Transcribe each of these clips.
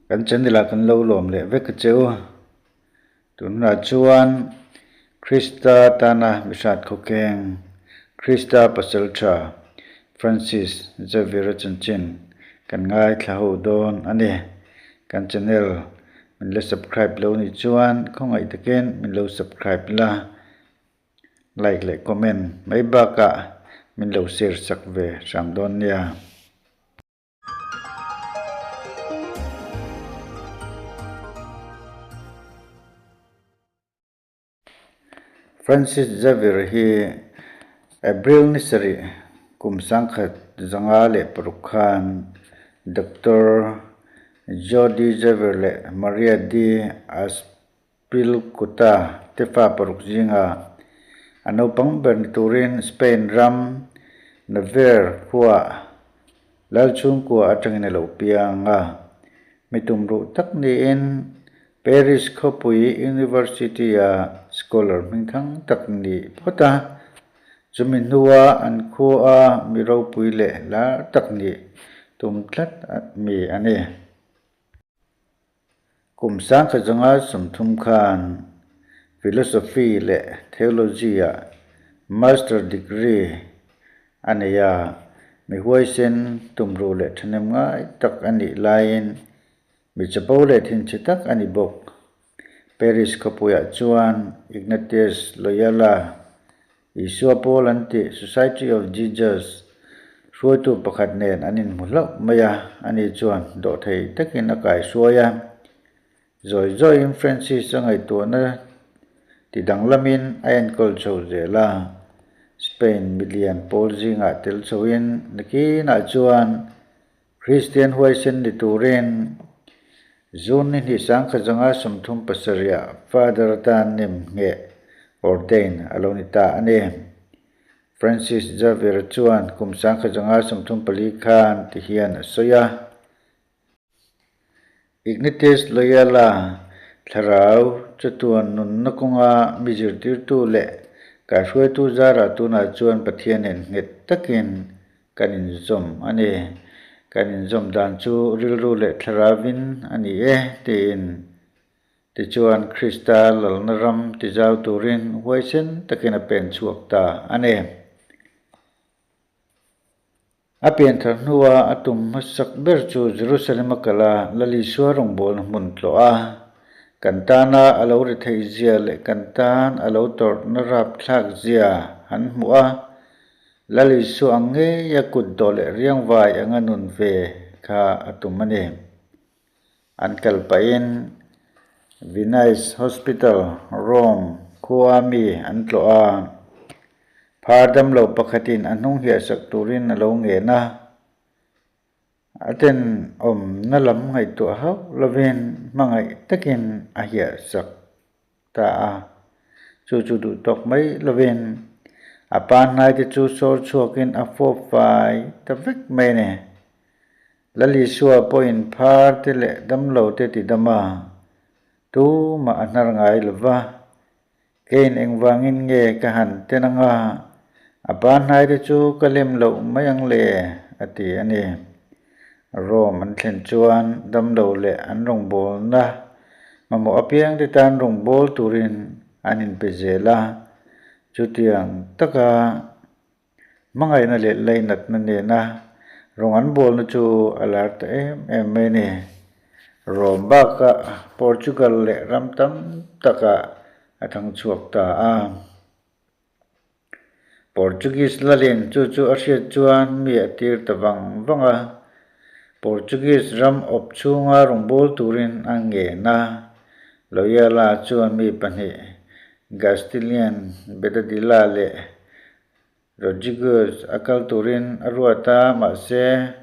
Kan channel ah kan lo lawm leh vek a che u. Tunah chuan Krista tana mihrat khawkheng, Krista pasal tha Francis Xavier-a chanchin kan ngaithla ho dawn a ni. Kan channel min la subscribe lo nih chuan khawngaih takin min lo subscribe la. Like leh comment mai bakah min lo share sak ve hram dawn nia. Francis Xavier hi April ni sarih kum 1906 khan Doctor Jody Xavier leh Maria de Pilkuta te fa paruk zinga a naupang ber ni turin Spain ram Navarre khuaah Lalchhungkua atangin a lo piang a. Mi tumruh tak niin Paris khawpui University-a scholar hmingthang tak ni phawt a. Chumi hnua an khua mi ropui leh lar tak nih tum tlat mi a ni. Kum 1930 khan Philosophy leh Theology-ah Master Degree a nei a, mi huaisen, tumruh leh thahnem ngai tak a nih laiin mi chapo leh thinchhe tak a ni bawk. Paris khawpuiah chuan Ignatius Loyola Isua pawl an tih Society of Jesus hruaitu pakhat nen an inhmu hlauh mai a, ani chuan dawhthei takin a kaihruai a. Zawi zawiin Francis a ngaihtuahna ti danglamin a enkawl chho zel a. Spain milian pawl zingah tel chhoin nakinah chuan Kristian huaisen ni turin June ni hnih 1937 ah Father atan nem ngheh, ordain, a lo ni ta a ni. Francis Xavier chuan kum 1934 khan ti hian a sawi a, Ignatius Loyola thlarau chatuan nunna kawnga mi zirtirtu leh kaihruaitu zarah tunah chuan Pathianin nghet takin Kan inzawm a ni. Kan inzawm dan chu rilru leh thlarauin a ni e, tiin. Tichuan, Krista lalna ram tizau turin huaisen takin a pen chhuak ta a ni. A pianthar hnua a tum hmasak ber chu Jerusalem a kal a, Lal Isua rawngbawlna hmun tlawh a. Kan tana a lo ri theih zia leh kan tan a lo tawrhna rapthlak zia han hmuh a, Lal Isua ang ngei a kut dawh leh riangvai anga nun ve kha a tum a ni. An kal pahin Venice Hospital, Rome khua mi an tlawh a, phar damlo pakhatin a hnung hiahsak turin a lo ngen a. A tenawmna lam ngaihtuah hauh lovin hmangaih takin a hiahsak ta a. Chu chu duh tawk mai lovin a pa hnaite chu sawr chhuakin a fawp fai ta vek mai a ni. Lal Isua pawhin phar te leh damlo te ti dam a, tumah a hnar ngai lo va. Keiin engvangin nge ka han ten anga, a pa hnaite chu ka lem loh mai ang le, a ti a ni. Rome an thlen chuan damlo leh an rawngbawlna mamawh apiang te tan rawngbâwl turin an inpe zel a. Chutiang taka hmangaihna leh lainatna nena rawng an bawlna chu a lar ta em em mai a ni. Rome bakah Portugal leh ram tam takah a thang chhuak ta a. Portuguese lalin chu chu a hriat chuan mi a tir ta vang vang a, Portuguese ram awp chhunga rawngbâwl turin a ngen a. Loyola chuan mi pahnih, Gastilian Bedadilla leh Rodriguez a kal turin a ruat a, mahse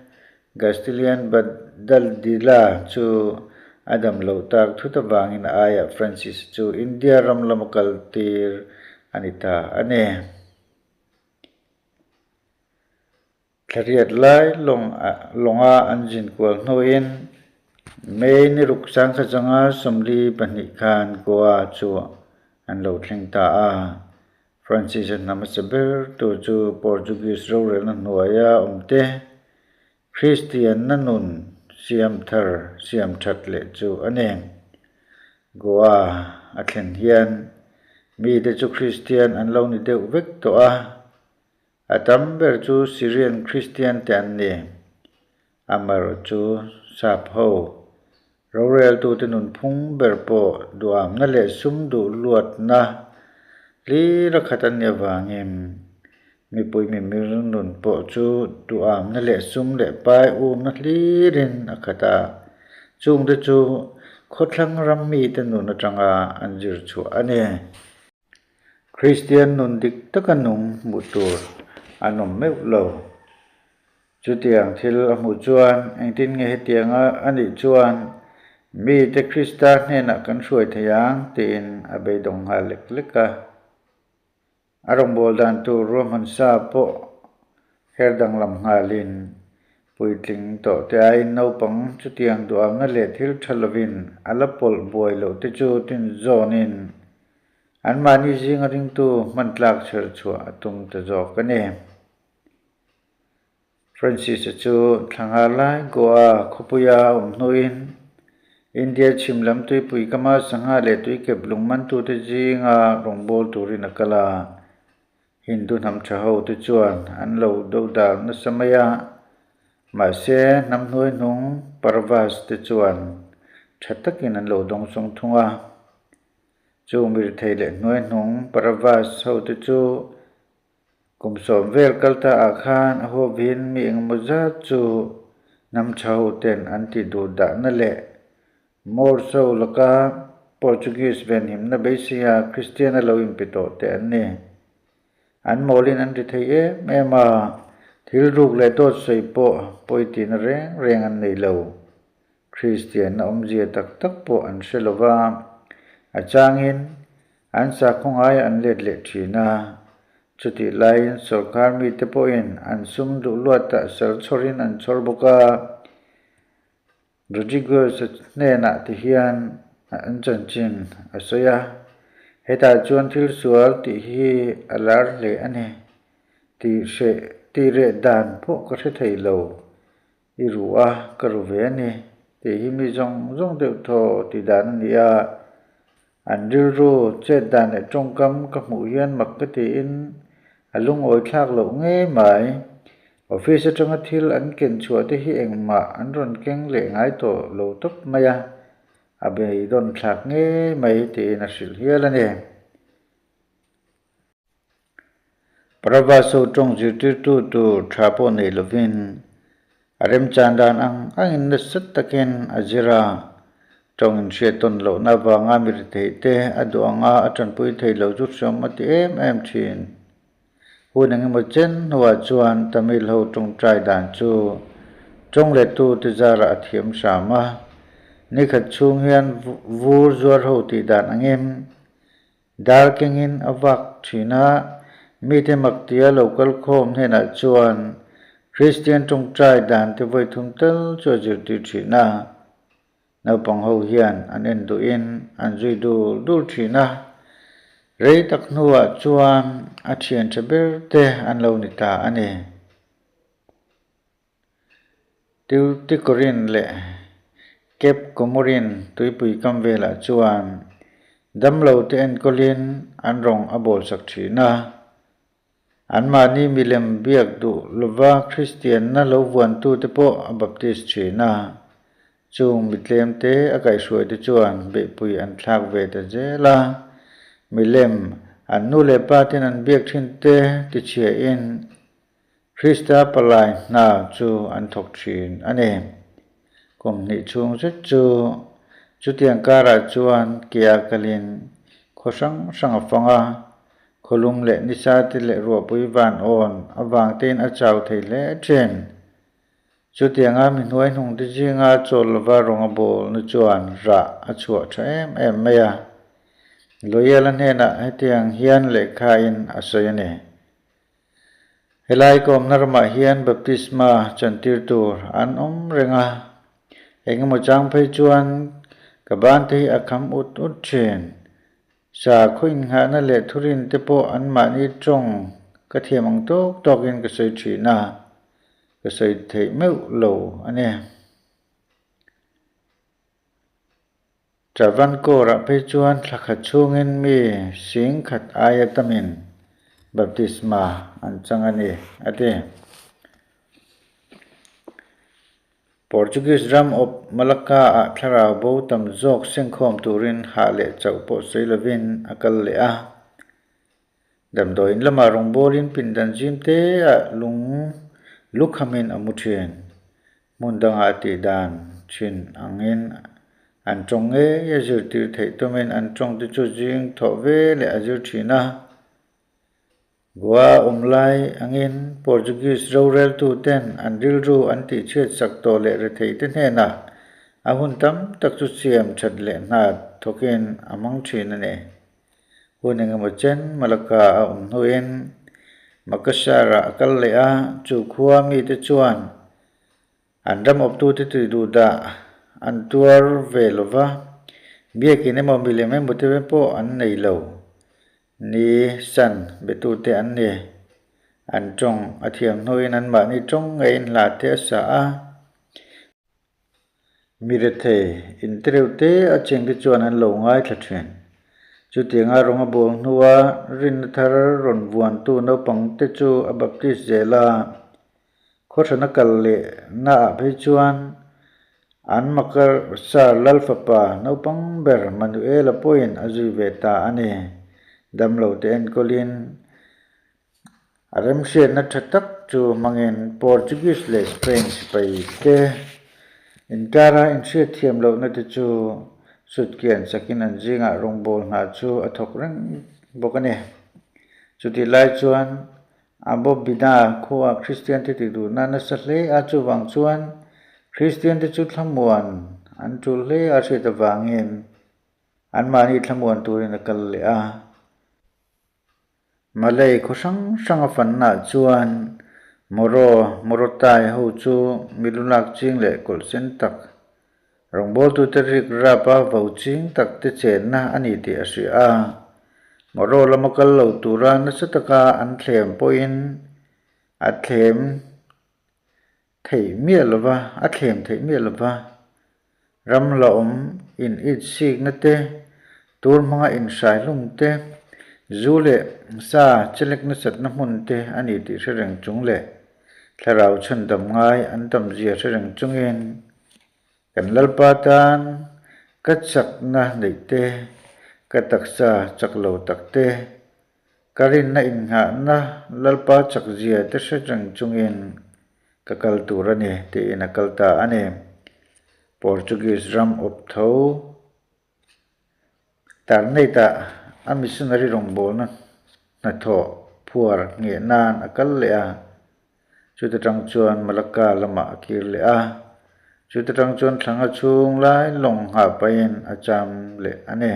Gastilian Badaldila chu a dam loh tak thut avangin a aiah Francis chu India ram lama kal tir a ni ta a ni. Thlariat lai lawnga an zin kual hnuin May ni ruk 1942 khan Goa chu an lo thleng ta a. Francis-a hnam hmasa ber tur chu Portuguese rorelna hnuaia awm te, Kristianna nun siam thar, siam that leh chu a ni. Goa a thlen hian mite chu Kristian an lo ni deuh vek tawh a, a tam ber chu Syrian Kristian te an ni. Amaherawhchu sap ho roreltute nunphung ber pawh duamna leh sum duh luatna hlir a khat an nih avangin mipui mimir nun pawh chu duamna leh sum leh pai umna hlirin a khat a, chungte chu khawthlang ram mite nun atanga an zir chhuah a ni. Kristian nun dik taka nung hmuh tur an awm meuh lo. Chutiang thil a hmuh chuan engtin nge hetianga a nih chuan mite Krista hnenah kan hruai thei ang tiin a beidawng nghal lek lek a. A rawngbâwl dan tur ruahman sa pawh her danglam nghalin puitling tawh te aiin naupang chutiang duhamna leh thil tha lovin a la pawlh buai loh te chu tinzawnin anmahni zinga ringtu hman tlak chher chhuah a tum ta zawk a ni. Francis-a chu thla lai Goa khawpuia a awm hnuin India chhim lam tuipui kama sangha leh tuikep lung mantute zinga rawngbâwl turin a kal a. Hindu hnam tha hote chuan an lo dodal nasa mai a, mahse hnam hnuai hnung Parvas te chuan tha takin an lo dawngsawng thung a. Chu mirthei leh hnuai hnung Parvas hote chu Kum sawm vel kal ta ah khan a huapin mi engemaw zat chu hnam tha ho ten an tih duh dahna leh Moors-ho laka Portuguese venhimna beiseia Kristiana lo inpe tawh te an ni. An mawlin an ri thei em em a, thil ruk leh dawt sawi pawh pawi tihna reng reng an nei lo. Kristianna awmzia tak tak pawh an hre lo va, a changin an sakhaw ngaiah an let leh thin a. Chutih laiin sawrkar mite pawhin an sum duh luatah sal chhawrin an chhawr bawk a. Rodriguez-a hnenah ti hian an chanchin a sawi a, Hetah chuan thil sual tih hi a lar hle a ni tih hreh tih reh dan pawh ka hre thei lo. I ru a, ka ru ve a ni tih hi mi zawng zawng deuh thaw tih dan a ni a. An rilru chet dan leh tawngkam ka hmuh hian mak ka tiin a lungawi thlak loh ngei mai. Office atanga thil an ken chhuah te hi engmah an rawn keng leh ngai tawh lo tawp mai a, a beidawn thlak ngei mai tiin a hrilh hial a ni. Prabhaso tawng zirtirtu tur tha pawh nei lovin a remchan dan ang angin nasa takin a zir a, tawng inhriat tawn lohna avanga mi rithei te a duh anga a tanpui thei lo chu hriam a ti em em thin. Hun engemaw chen hnuah chuan Tamil ho tawngtai dan chu tawng lettu te zarah a thiam hram a, nikhat chhung hian vur zuar ho tih dan angin Dar kengin a vak thin a, mite maktia lo kal khawm hnenah chuan Kristian tawngtai dan te vawi thum tal chu a zirtir thin a. Naupang ho hian an en duhin an zui dul dul thin a, rei tak hnuah chuan a thian tha ber te an lo ni ta a ni. Tuticorin leh Cape Comorin tuipui kam velah chuan damlo te enkawlin an rawng a bawlsak thin a. Anmahni milem biak duh lova Kristianna lo vuantute pawh a baptist thin a. Chung mitlem te a kaihhruai te chuan beihpui an thlak ve ta zel a. Milem an nu leh pa ten an biak thin te tichhiain Krista palai hna chu an thawk thin a ni. Kum hnih chhung zet chu chutiang karah chuan kea kalin khaw hrang hrang a fang a, khawlum leh nisa te leh ruahpui van awn avang tein a chau thei hle thin. Chutianga mi hnuai hnung te zinga chawl lova rawng a bawlna chuan rah a chhuah tha em em mai a. Loyal-a hnenah hetiang hian lehkhain a sawi a ni. Helai kawmna ramah hian baptisma chantir tur an awm reng a, engemaw chang phei chuan ka ban te hi a kham ut ut thin. Sakhaw innghahna leh thurin te pawh anmahni tawng ka thiam ang tawk tawkin ka sawi thin a, ka sawi theih meuh lo a ni. Travancore-ah phei chuan thla khat chhungin mi 10,000 aia tamin baptisma an chang a ni, a ti. Portuguese ram awp Malacca-ah thlarau bo tam zawk sengkhawm turin hah leh chauh pawh sawi lovin a kal leh a. Damdawiin lamah rawngbawlin pindan zim te ah lung lukhamin a mu thin. Hmun dangah a tih dan thin angin an tawng ngei a zirtir theih tumin an tawng te chu zing thawh ve leh a zir thin a. Goa awm lai angin Portuguese roreltu ten an rilru an tihchhiat sak tawh leh rethei te hnenah a hun tam tak chu siam that leh hna thawkin a hmang thin a ni. Hun engemaw chen Malacca a awm hnuin Makassar-ah a kal leh a, chu khua mite chuan an ram awptute tui duh dah an tuar ve lo va, biakin emaw milem emaw te pawh an nei lo ni san betute an ni. An tawng a thiam hnuin anmahni tawng ngeiin hla te a sa a. Mi rethei, intereu te a chengte chuan an lo ngaithla thin. Chutianga rawng a bawl hnua rinna thar rawn vuantu naupangte chu a baptist zel a. Khawhran a kal leh naah phei chuan an Makassar lal fapa naupang ber Manuela pawhin a zui ve ta a ni. Damlote enkawlin A remhriatna tha tak chu hmangin Portuguese leh Spain sipai te inkara inhriatthiam lohna te chu sutkian sakin an zingah rawngbâwl hna chu a thawk reng bawk a ni. Chutih lai chuan Abobina khuaa Kristian te tih duhna nasa hle a, chuvang chuan Kristian te chu thlamuan an tul hle a hriat avangin anmahni thlamuan turin a kal leh a. Malay khaw hrang hrang a fannaah chuan Moro, Morotai ho chu mi lulak ching leh kawlh sen tak, rawngbawltute rik rap a vo ching tak te chenna a ni tih a hria a. Moro lama kal lo tura nasa taka an thlem pawhin a thlem theih miah lova, a thlem theih miah lova. Ram la awm in it sikna te, tur hmanga inhrai hlum te, zu leh sa chelek nasatna hmun te a ni tih hre reng chung leh thlarau chhandam ngai an tam zia hre reng chungin kan Lalpa tan ka chakna neih te, ka taksa chak lo tak te, Ka rinna inngahna Lalpa chakzia te hre reng chungin ka kal tur a ni tiin a kal ta a ni. Portuguese ram awp tho Tarnate-ah a missionary rawngbawlna hnathawh phuar ngheh nan a kal leh a, chuta tang chuan Malacca lamah a kir leh a, chuta tang chuan thlanga chhung lai lawng nghah pahin a cham leh a ni.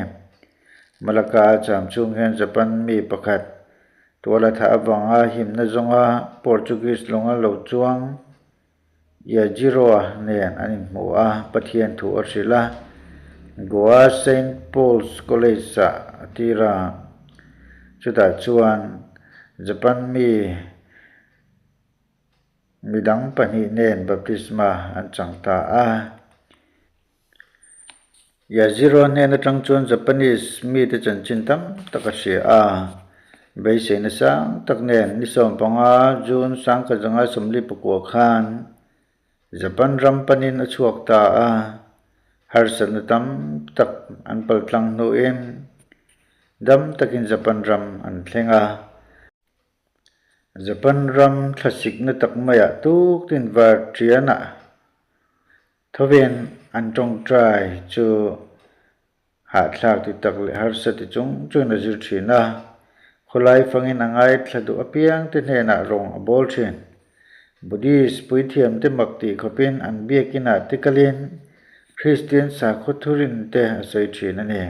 Malacca a cham chhung hian Japan mi pakhat tuala thah avanga himna zawnga Portuguese lawnga lo chuang Yajiro-a nen an inhmu a, Pathian thu a hrilh a, Goa Saint Paul's College-ah a tir a, chutah chuan Japan mi midang pahnih nen baptisma an chang ta a. Yajiro hnen atang chuan Japanese mite chanchin tam tak a hria a, beiseina sang tak nen ni 15 June 1944 khan Japan ram panin a chhuak ta a, harsatna tam tak an paltlang hnuin dam takin Japan ram an thleng a. Japan ram thlasikna tak maiah tuktin var tianah Thawven an tawngtai chu hahthlak ti tak leh harsa ti chung chungin a zir thin a, khawlai fangin a ngaithla duh apiang te hnenah rawng a bawl thin. Buddhist puithiam te mak tih khawpin an biakinah te kalin Kristian sakhaw thurin te a sawi thin a ni.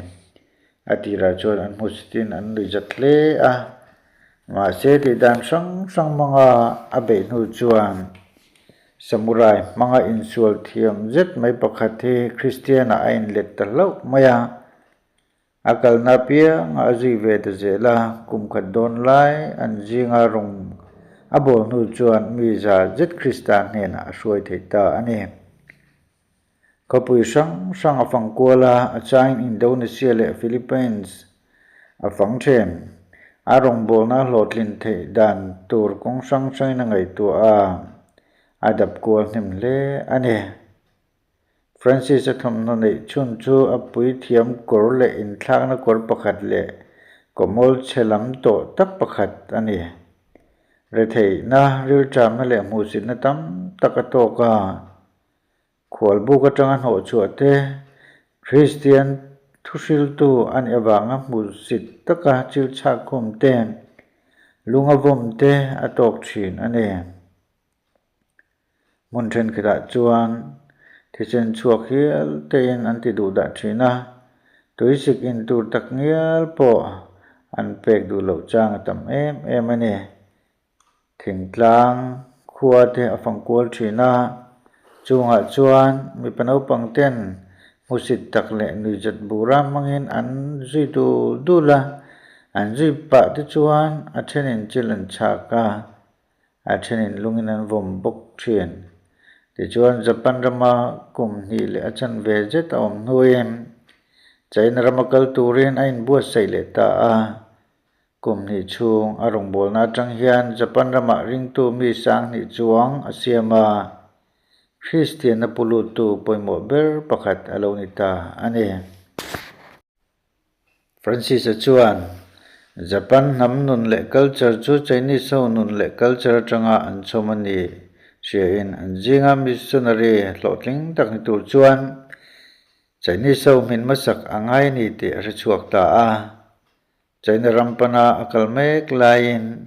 A tirah chuan an hmusitin an lui zat hle a, mahse tih dan hrang hrang hmanga a beih hnu chuan Samurai hmanga insual thiam zet mai pakhat hi Kristian-ah a inlet ta hlauh mai a, a kalna apiangah a zui ve ta zel a, kum khat dawn lai an zinga rawng a bawl hnu chuan mi za zet Krista hnenah a hruai thei ta a ni. Khawpui hrang hrang a fang kual a, a changin Indonesia leh Philippines a fang then. A rawngbawlna hlawhtlin theih dan tur kawng hrang hrangin a ngaihtuah a, a dap kual hnem hle a ni. Francis-a thawmhnaw neih chhun chu a puithiam kawr leh inthlakna kawr pakhat leh kawmawl chhe lam tawh tak pakhat a ni. Retheihna, rilṭamna leh hmuhsitna tam tak a tawk a. Khualbuk atanga hnawhchhuah te, Kristian thuhriltu a nih avanga hmuhsit taka chilchhak khum te, lunga vawm te a tawk thin a ni. Hmun thenkhatah chuan thisen chhuak hial tein an ti duh dah thin a, tuisik in tur tak ngial pawh an pek duh loh chang a tam em em a ni. Thingtlang khua te a fang kual thin a, chungah chuan mipa naupang ten hmusit tak leh nuihzat bura hmangin an zui dul dul a, an zui pah te chuan a thenin chil an chhak a, a thenin lungin an vawm bawk thin. Tichuan Japan rama kum hnih leh a chanve zet a awm hnuin China rama kal turin a inbuatsaih leh ta a. Kum hnih chhung a rawngbawlna atang hian Japan ramah ringtu mi sang hnih chuang a siam a, Kristianna pu luttu pawimawh ber pakhat a lo ni ta a ni. Francis-a chuan, Japan hnam nun leh culture chu Chinese ho nun leh culture atanga an chhawm a ni hriain an zinga missionary hlawhtling tak ni tur chuan Chinese ho hmin hmasak a ngai a ni tih a hre chhuak ta a. China ram pana a kal mek laiin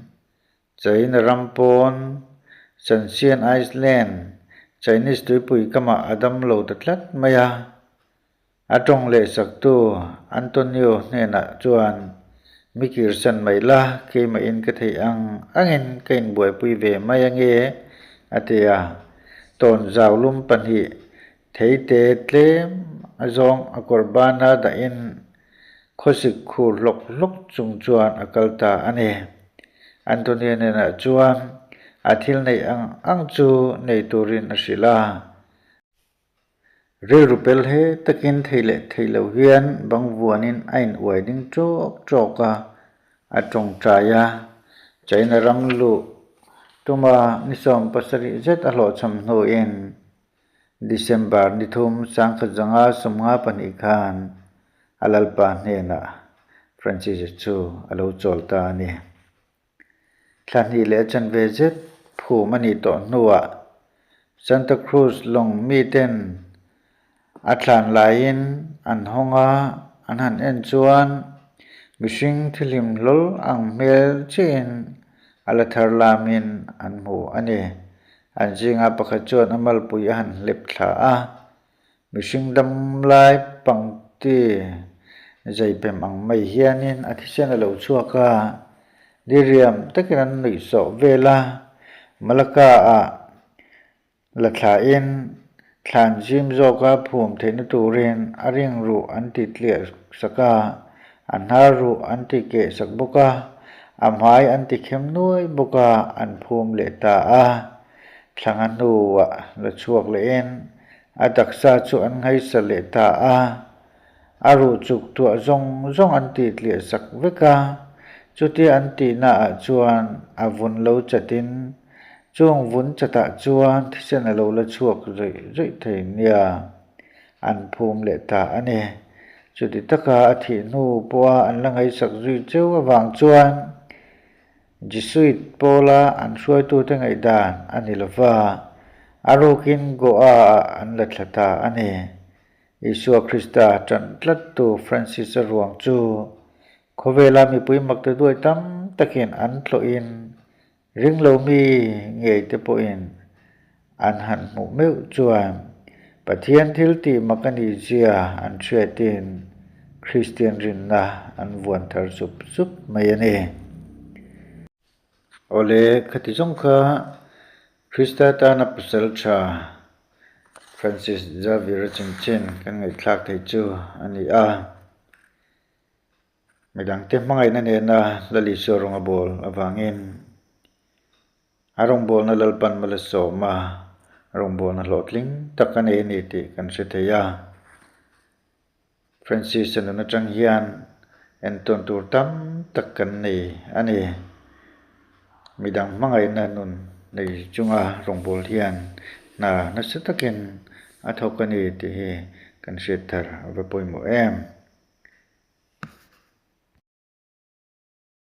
China ram pawn Shanxian Island Chinese tuipui kamah a dam lo ta tlat mai a. A tawng leh saktu Antonio hnenah chuan mi kirsan mai la, keimahin ka theih ang angin ka inbuaipui ve mai ange a ti a. Tawn zau lum pahnih theite tlem a zawng a kawr bana dahin Khawsik khur hlawk hlawk chung chuan a kal ta a ni. Antonia hnenah chuan a thil neih ang ang chu nei turin a hrilh a. Rilru pel he takin thei leh thei lo hian bang vuanin a in uai ding ṭawk ṭawk a, a tawngtai a. China ram luh tuma ni 70 zet a hlawhchham hnuin December ni thum sangkhat zanga 52 khan a lalpa hnenah Francis-a chu a lo chawl ta a ni. Thla hnih leh a chanve zet phum a nih tawh hnuah Santa Cruz lawng miten a thlan laiin an hawng a, an han en chuan mihring thilhim hlawl ang hmel chiahin a la thar lamin an hmu a ni. An zinga pakhat chuan a malpui a han hlep thla a, mihring dam lai pangti zaipem ang mai hianin a thisen a lo chhuak a, diriam takin an nuih sawh vel a, Malacca ah la thlain thlan zim zawka phum theihna turin a ring ruh an ti tliah sak a, a hnar ruh an ti keh sak bawk a, a hmai an ti khem nuai bawk a, an phum leh ta a. Thlanga hnuah la chhuak lehin a taksa chu an nghaisa leh ta a, a ruh chuk tuah zawng zawng an tih tliah sak vek a, chutia an tihna ah chuan a vun lo chatin chung vun chatah chuan thisen a lo la chhuak zawih zawih thei nia. An phum leh ta a ni. Chuti taka a thih hnu pawha an la ngaihsak zui cheu avang chuan Jesuit pawla an hruaitute ngaihdan a ni lova, a rukin Goa-ah an la thla ta a ni. Isua Krista ṭan tlattu Francis-a ruang chu khawvela mipui makte duai tam takin an tlawhin Ringlo mi ngei te pawhin an han hmuh meuh chuan Pathian thil tih mak a nih zia an hriatin Kristian rinna an vuan thar sup sup mai a ni. Awle, khati zawng kha Krista tana pasal tha Francis Xavier-a chanchin kan ngaihthlak theih chu a ni a. Midangte hmangaihna nena Lal Isua rawng a bawl avangin a rawngbawlna Lalpan mal a sawm a. rawngbawlna hlawhtling tak a nei a ni tih kan hre thei a. Francis-a nun atang hian entawn tur tam tak kan nei a ni. Midang hmangaihna nun nei chunga rawngbâwl hian hna nasa takin a thawk a ni tih hi kan hriat thar a va pawimawh em.